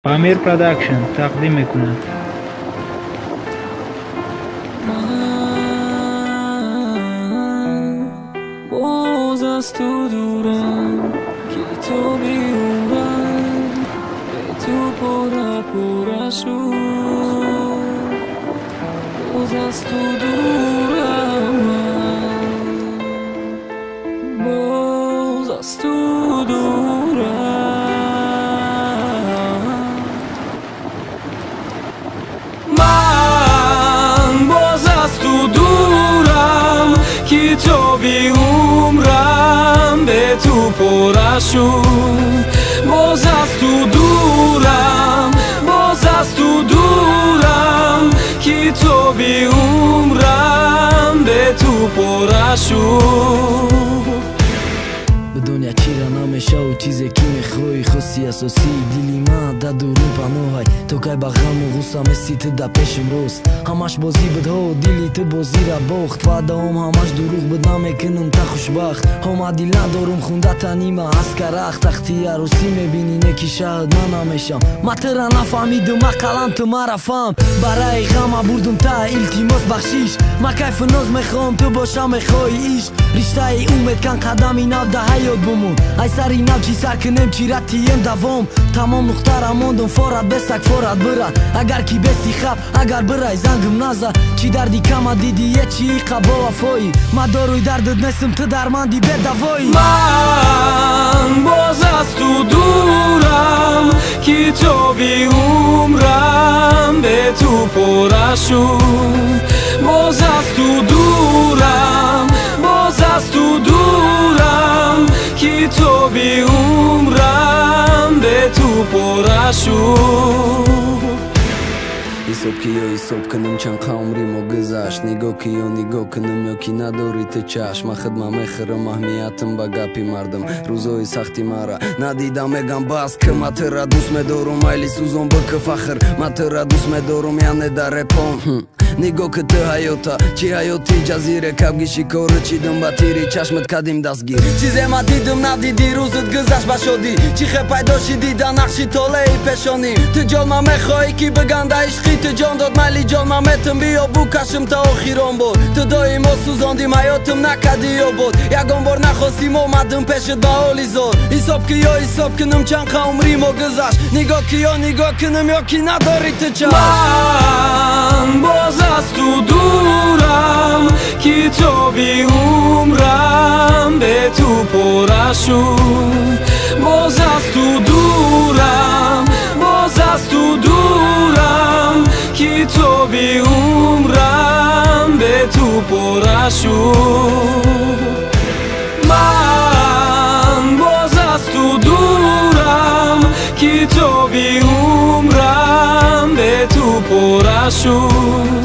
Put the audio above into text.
Памир Продакшн тақдим мекунад. Ман боз аз ту дурам, китоби умрам бе ту пора пора шуд. Боз аз ту дурам ман, боз аз ту дурам. Ман боз аз ту дурам, китоби умрам бе ту пора шуд. Боз аз ту дурам, боз аз ту дурам, китоби умрам бе ту пора шуд. Бидон, чира намешаву чизе ки мехоҳӣ, хости асосии дили ман да дурун паноҳай. То кай ба ғаму ғусса меси ту да пешим рост? Ҳамаш бозӣ буд, ҳо, дили ту бозира бохт. Ваъдаом ҳамаш дурӯғ буд, намекунам та хушбахт. Ҳома дил надорум, хунда танима аз карахт. Тахти арӯсӣ мебинӣ, не ки шаҳд ман намешам. Ма тура нафаҳмидум, ақаллан ту мара фаҳм. Барои ғама бурдум та, илтимос, бахшиш. Ма кайфу ноз мехоҳам, ту боша мехоҳӣ ишқ. Риштаи умед кан, қадами нав да ҳаёт бумон. Ай сари нав чӣ сар кунем, чӣ ратием давом. Тамом нуқтара мондум, форат бесак, форат бира. Агар ки беси хаб, агар бирай, зангм наза. Чӣ дарди кама дидие, чӣ иқа бовафоӣ? Ма доруи дардат нестм, ту дарманди бедавоӣ. Ман боз аз ту дурам, китоби умрам бе ту пора шуд. Боз аз ту дурам, боз аз ту дурам, китоби умрам бе ту пора шуд. Ҳисоб ки ё ҳисоб кунам, чанд қа умри мо гузашт? Нигоҳ ки ё нигоҳ кунам, ё ки надорӣ ту чашм? Ма худма мехӯрам, аҳамиятам ба гапи мардум. Рӯзҳои сахти мара надидам, мегам бас ки ма тура дӯст медорум. Майли, сӯзон, бикӣ фахр, ма тура дӯст медорум, яъне дар репон. Нигоҳ ки ту ҳаёта, чӣ ҳаёти ҷазире. Кабги шикору чидум, ба тири чашмат кадим дастгир. Чизе ма дидум, надидӣ, рӯзат гузашт ба шодӣ. Чӣ хе пайдо шидӣ да нақши толеи пешонӣ? Ту ҷон, ма мехоҳӣ ки биганда ишқи ту ҷон дод. Майли, ҷон ма метум, биё букашм та охирон бор. Ту доимо сӯзондим ҳаётим, накадӣ обод. Ягон бор нахостим, омадим пешат ба ҳоли зор. Ҳисоб ки ё ҳисоб кунам, чанд қа умри мо гузашт? Нигоҳ ки ё нигоҳ кунам, ё ки надорӣ ту чашм? Ман боз аз ту дурам, китоби умрам бе ту пора шуд. Боз аз ту дурам, боз аз ту дурам, китоби умрам бе ту пора шуд. Ман боз аз ту дурам, китоби умрам бе ту пора шуд.